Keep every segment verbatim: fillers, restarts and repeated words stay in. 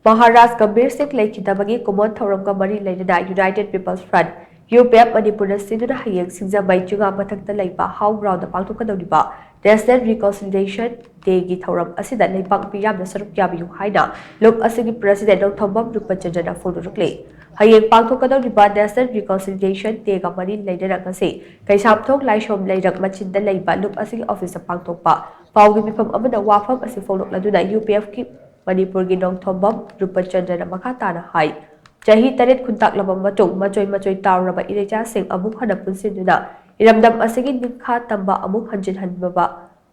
ꯃꯍꯥꯔꯥꯖ ꯒꯝꯚꯤꯔ ꯁꯤꯡ ꯂꯩꯈꯤꯗꯕꯒꯤ ꯀꯨꯃꯣꯟ ꯊꯧꯔꯝꯒ ꯃꯔꯤ ꯂꯩꯅꯅ United People's Front, UPF, ꯃꯅꯤꯄꯨꯔꯅ ꯁꯤꯟꯗꯨꯅ ꯍꯌꯦꯡ ꯁꯤꯡꯖꯃꯩ ꯆꯤꯉꯥ ꯃꯊꯛꯇ ꯂꯩꯕ ꯍꯥꯎ ꯒ꯭ꯔꯥꯎꯟꯗ ꯄꯥꯡꯊꯣꯛꯀꯗꯧꯔꯤꯕ National Reconciliation Dayꯒꯤ ꯊꯧꯔꯝ ꯑꯁꯤꯗ ꯂꯩꯕꯥꯛ ꯃꯤꯌꯥꯝꯅ ꯁꯔꯨꯛ ꯌꯥꯕꯤꯌꯨ ꯍꯥꯏꯅ ꯂꯨꯞ ꯑꯁꯤꯒꯤ President ꯅꯣꯡꯊꯣꯝꯕꯝ ꯔꯨꯄꯆꯟꯗ꯭ꯔꯅ ꯐꯣꯡꯗꯣꯔꯛꯂꯤ꯫ ꯍꯌꯦꯡ ꯄꯥꯡꯊꯣꯛꯀꯗꯧꯔꯤꯕ National Reconciliation Dayꯒ ꯃꯔꯤ ꯂꯩꯅꯅ ꯉꯁꯤ ꯀꯩꯁꯥꯝꯊꯣꯡ ꯂꯥꯏꯁ꯭ꯔꯝ ꯂꯩꯔꯛ ꯃꯆꯤꯟꯗ ꯂꯩꯕ ꯂꯨꯞ ꯑꯁꯤꯒꯤ officeꯇ ꯄꯥꯡꯊꯣꯛꯄ ꯄꯥꯎꯒꯤ ꯃꯤꯐꯝ ꯑꯃꯅ ꯋꯥꯐꯝ ꯑꯁꯤ ꯐꯣꯡꯗꯣꯛꯂꯗꯨꯅ UPFꯀꯤ ꯃꯅꯤꯄꯨꯔꯒꯤ ꯅꯣꯡꯊꯣꯝꯕꯝ ꯔꯨꯄꯆꯟꯗ꯭ꯔꯅ ꯃꯈꯥ ꯇꯥꯅ ꯍꯥꯏ, ꯆꯍꯤ ꯇꯔꯦꯠ ꯈꯨꯟꯇꯥꯛꯂꯕ ꯃꯇꯨꯡ ꯃꯆꯣꯏ ꯃꯆꯣꯏ ꯇꯥꯎꯔꯕ ꯏꯔꯩꯆꯥꯁꯤꯡ ꯑꯃꯨꯛ ꯍꯟꯅ ꯄꯨꯟꯁꯤꯟꯗꯨꯅ ꯏꯔꯝꯗꯝ ꯑꯁꯤꯒꯤ ꯅꯤꯡꯈꯥ ꯇꯝꯕ ꯑꯃꯨꯛ ꯍꯟꯖꯤꯟꯍꯟꯕ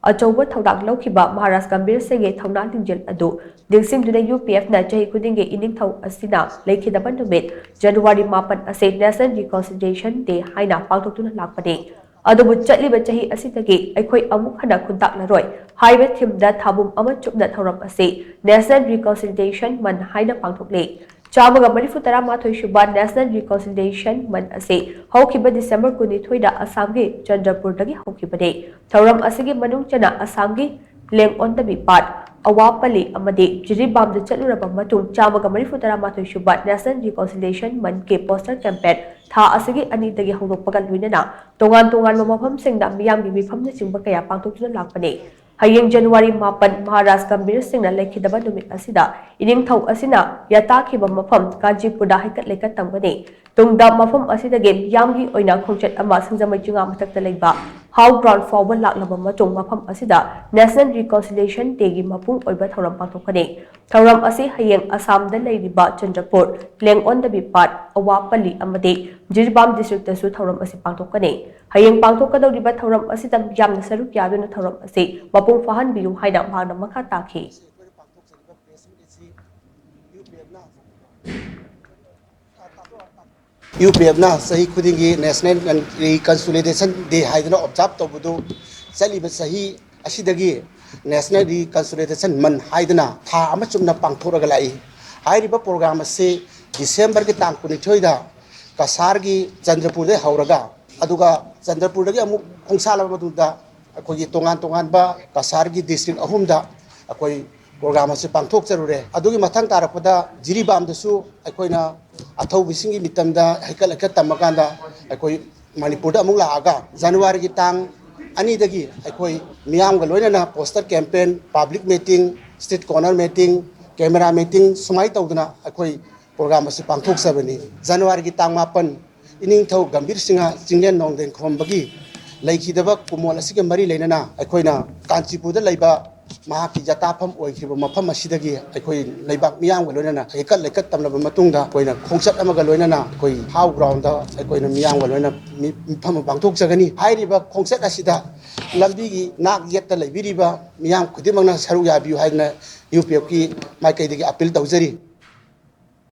ꯑꯆꯧꯕ ꯊꯧꯗꯥꯡ ꯂꯧꯈꯤꯕ ꯃꯍꯥꯔꯥꯖ ꯒꯝꯚꯤꯔ ꯁꯤꯡꯒꯤ ꯊꯧꯅꯥ ꯂꯤꯡꯖꯦꯜ ꯑꯗꯨ ꯅꯤꯡꯁꯤꯡꯗꯨꯅ UPFꯅ ꯆꯍꯤ ꯈꯨꯗꯤꯡꯒꯤ ꯏꯅꯤꯡꯊꯧ ꯑꯁꯤꯅ ꯂꯩꯈꯤꯗꯕ ꯅꯨꯃꯤꯠ January ꯃꯥꯄꯟ ꯑꯁꯤ National Reconciliation Day ꯍꯥꯏꯅ ꯄꯥꯡꯊꯣꯛꯇꯨꯅ ꯂꯥꯛꯄꯅꯤ꯫ ꯑꯗꯨꯕꯨ ꯆꯠꯂꯤꯕ ꯆꯍꯤ ꯑꯁꯤꯗꯒꯤ ꯑꯩꯈꯣꯏ ꯑꯃꯨꯛ ꯍꯟꯅ ꯈꯨꯟꯇꯥꯛꯂꯔꯣꯏ ꯍꯥꯏꯕ themeꯗ ꯊꯥꯕꯨꯝ ꯑꯃ ꯆꯨꯞꯅ ꯊꯧꯔꯝ ꯑꯁꯤ National Reconciliation Month ꯍꯥꯏꯅ ꯄꯥꯡꯊꯣꯛꯂꯤ꯫ ꯆꯥꯝꯃꯒ ꯃꯔꯤꯐꯨ ꯇꯔꯥꯃꯥꯊꯣꯏ ꯁꯨꯕ National Reconciliation Month ꯑꯁꯤ ꯍꯧꯈꯤꯕ December ꯀꯨꯟꯅꯤꯊꯣꯏꯗ ꯑꯁꯥꯝꯒꯤ ꯆꯟꯗ꯭ꯔꯄꯨꯔꯗꯒꯤ ꯍꯧꯈꯤꯕꯅꯤ꯫ ꯊꯧꯔꯝ ꯑꯁꯤꯒꯤ ꯃꯅꯨꯡ ꯆꯟꯅ ꯑꯁꯥꯝꯒꯤ ꯂꯦꯡꯑꯣꯟꯗꯕꯤ ꯄꯥꯠ, ꯑꯋꯥꯄꯜꯂꯤ ꯑꯃꯗꯤ ꯖꯤꯔꯤꯕꯥꯝꯗ ꯆꯠꯂꯨꯔꯕ ꯃꯇꯨꯡ ꯆꯥꯝꯃꯒ ꯃꯔꯤꯐꯨ ꯇꯔꯥꯃꯥꯊꯣꯏ ꯁꯨꯕ National Reconciliation Monthꯀꯤ poster campaign ꯊꯥ ꯑꯁꯤꯒꯤ ꯑꯅꯤꯗꯒꯤ ꯍꯧꯗꯣꯛꯄꯒ ꯂꯣꯏꯅꯅ ꯇꯣꯉꯥꯟ ꯇꯣꯉꯥꯟꯕ ꯃꯐꯝꯁꯤꯡꯗ ꯃꯤꯌꯥꯝꯒꯤ ꯃꯤꯐꯝꯅꯆꯤꯡꯕ ꯀꯌꯥ ꯄꯥꯡꯊꯣꯛꯇꯨꯅ ꯂꯥꯛꯄꯅꯤ꯫ ꯍꯌꯦꯡ January ꯃꯥꯄꯟ ꯃꯍꯥꯔꯥꯖ ꯒꯝꯚꯤꯔ ꯁꯤꯡꯅ ꯂꯩꯈꯤꯗꯕ ꯅꯨꯃꯤꯠ ꯑꯁꯤꯗ ꯏꯅꯤꯡꯊꯧ ꯑꯁꯤꯅ ꯌꯥꯇꯥꯈꯤꯕ ꯃꯐꯝ ꯀꯥꯟꯆꯤꯄꯨꯔꯗ ꯍꯩꯀꯠ ꯂꯩꯀꯠ ꯇꯝꯒꯅꯤ꯫ ꯇꯨꯡꯗ ꯃꯐꯝ ꯑꯁꯤꯗꯒꯤ ꯃꯤꯌꯥꯝꯒꯤ ꯑꯣꯏꯅ ꯈꯣꯡꯆꯠ ꯑꯃ ꯁꯤꯡꯖꯃꯩ ꯆꯤꯉꯥ ꯃꯊꯛꯇ ꯂꯩꯕ ꯍꯥꯎ ꯒ꯭ꯔꯥꯎꯟ ꯐꯥꯎꯕ ꯂꯥꯛꯂꯕ ꯃꯇꯨꯡ ꯃꯐꯝ ꯑꯁꯤꯗ National Reconciliation Dayꯒꯤ ꯃꯄꯨꯡ ꯑꯣꯏꯕ ꯊꯧꯔꯝ ꯄꯥꯡꯊꯣꯛꯀꯅꯤ꯫ ꯊꯧꯔꯝ ꯑꯁꯤ ꯍꯌꯦꯡ ꯑꯁꯥꯝꯗ ꯂꯩꯔꯤꯕ ꯆꯟꯗ꯭ꯔꯄꯨꯔ, ꯂꯦꯡꯑꯣꯟꯗꯕꯤ ꯄꯥꯠ, ꯑꯋꯥꯄꯜꯂꯤ ꯑꯃꯗꯤ ꯖꯤꯔꯤꯕꯥꯝ districtꯇꯁꯨ ꯊꯧꯔꯝ ꯑꯁꯤ ꯄꯥꯡꯊꯣꯛꯀꯅꯤ꯫ ꯍꯌꯦꯡ ꯄꯥꯡꯊꯣꯛꯀꯗꯧꯔꯤꯕ ꯊꯧꯔꯝ ꯑꯁꯤꯗ ꯃꯤꯌꯥꯝꯅ ꯁꯔꯨꯛ ꯌꯥꯗꯨꯅ ꯊꯧꯔꯝ ꯑꯁꯤ ꯃꯄꯨꯡ ꯐꯥꯍꯟꯕꯤꯌꯨ ꯍꯥꯏꯅ ꯃꯍꯥꯛꯅ ꯃꯈꯥ ꯇꯥꯈꯤ꯫ UPFꯅ ꯆꯍꯤ ꯈꯨꯗꯤꯡꯒꯤ National Reconciliation Day ꯍꯥꯏꯗꯨꯅ observe ꯇꯧꯕꯗꯨ ꯆꯠꯂꯤꯕ ꯆꯍꯤ ꯑꯁꯤꯗꯒꯤ National Reconciliation Month ꯍꯥꯏꯗꯨꯅ ꯊꯥ ꯑꯃ ꯆꯨꯞꯅ ꯄꯥꯡꯊꯣꯛꯂꯒ ꯂꯥꯛꯏ꯫ ꯍꯥꯏꯔꯤꯕ program ꯑꯁꯤ Decemberꯒꯤ ꯇꯥꯡ ꯀꯨꯟꯅꯤꯊꯣꯏꯗ ꯀꯁꯥꯔꯒꯤ ꯆꯟꯗ꯭ꯔꯄꯨꯔꯗꯒꯤ ꯍꯧꯔꯒ, ꯑꯗꯨꯒ ꯆꯟꯗ꯭ꯔꯄꯨꯔꯗꯒꯤ ꯑꯃꯨꯛ ꯈꯣꯡꯁꯥꯜꯂꯕ ꯃꯇꯨꯡꯗ ꯑꯩꯈꯣꯏꯒꯤ ꯇꯣꯉꯥꯟ ꯇꯣꯉꯥꯟꯕ ꯀꯁꯥꯔꯒꯤ district ꯑꯍꯨꯝꯗ ꯑꯩꯈꯣꯏ ꯄ꯭ꯔꯣꯒ꯭ꯔꯥꯝ ꯑꯁꯤ ꯄꯥꯡꯊꯣꯛꯆꯔꯨꯔꯦ꯫ ꯑꯗꯨꯒꯤ ꯃꯊꯪ ꯇꯥꯔꯛꯄꯗ ꯖꯤꯔꯤꯕꯥꯝꯗꯁꯨ ꯑꯩꯈꯣꯏꯅ ꯑꯊꯧꯕꯁꯤꯡꯒꯤ ꯃꯤꯇꯝꯗ ꯍꯩꯀꯠ ꯂꯩꯀꯠ ꯇꯝꯃꯀꯥꯟꯗ ꯑꯩꯈꯣꯏ ꯃꯅꯤꯄꯨꯔꯗ ꯑꯃꯨꯛ ꯂꯥꯛꯑꯒ ꯖꯅꯋꯥꯔꯤꯒꯤ ꯇꯥꯡ ꯑꯅꯤꯗꯒꯤ ꯑꯩꯈꯣꯏ ꯃꯤꯌꯥꯝꯒ ꯂꯣꯏꯅꯅ poster campaign, public meeting, street corner meeting, camera meeting ꯁꯨꯃꯥꯏꯅ ꯇꯧꯗꯅ ꯑꯩꯈꯣꯏ ꯄ꯭ꯔꯣꯒ꯭ꯔꯥꯝ ꯑꯁꯤ ꯄꯥꯡꯊꯣꯛꯆꯕꯅꯤ꯫ ꯖꯅꯋꯥꯔꯤꯒꯤ ꯇꯥꯡ ꯃꯥꯄꯟ, ꯏꯅꯤꯡꯊꯧ ꯒꯝꯚꯤꯔ ꯁꯤꯡꯍ ꯆꯤꯡꯂꯦꯟ ꯅꯣꯡꯗꯦꯡ ꯈꯨꯔꯨꯝꯕꯒꯤ ꯂꯩꯈꯤꯗꯕ ꯀꯨꯃꯣꯜ ꯑꯁꯤꯒ ꯃꯔꯤ ꯂꯩꯅꯅ ꯑꯩꯈꯣꯏꯅ ꯀꯥꯟꯆꯤꯄꯨꯔꯗ ꯂꯩꯕ ꯃꯍꯥꯛꯀꯤ ꯖꯇꯥꯐꯝ ꯑꯣꯏꯈꯤꯕ ꯃꯐꯝ ꯑꯁꯤꯗꯒꯤ ꯑꯩꯈꯣꯏ ꯂꯩꯕꯥꯛ ꯃꯤꯌꯥꯝꯒ ꯂꯣꯏꯅꯅ ꯍꯩꯀꯠ ꯂꯩꯀꯠ ꯇꯝꯂꯕ ꯃꯇꯨꯡꯗ ꯑꯩꯈꯣꯏꯅ ꯈꯣꯡꯆꯠ ꯑꯃꯒ ꯂꯣꯏꯅꯅ ꯑꯩꯈꯣꯏ ꯍꯥꯎ ꯒ꯭ꯔꯥꯎꯟꯗ ꯑꯩꯈꯣꯏꯅ ꯃꯤꯌꯥꯝꯒ ꯂꯣꯏꯅ ꯃꯤ-, ꯃꯤꯐꯝ ꯑꯃ ꯄꯥꯡꯊꯣꯛꯆꯒꯅꯤ꯫ ꯍꯥꯏꯔꯤꯕ ꯈꯣꯡꯆꯠ ꯑꯁꯤꯗ ꯂꯝꯕꯤꯒꯤ ꯅꯥꯛ ꯌꯦꯠꯇ ꯂꯩꯕꯤꯔꯤꯕ ꯃꯤꯌꯥꯝ ꯈꯨꯗꯤꯡꯃꯛꯅ ꯁꯔꯨꯛ ꯌꯥꯕꯤꯌꯨ ꯍꯥꯏꯗꯅ ꯌꯨ ꯄꯤ ꯑꯦꯐꯀꯤ ꯃꯥꯏꯀꯩꯗꯒꯤ ꯑꯄꯤꯜ ꯇꯧꯖꯔꯤ꯫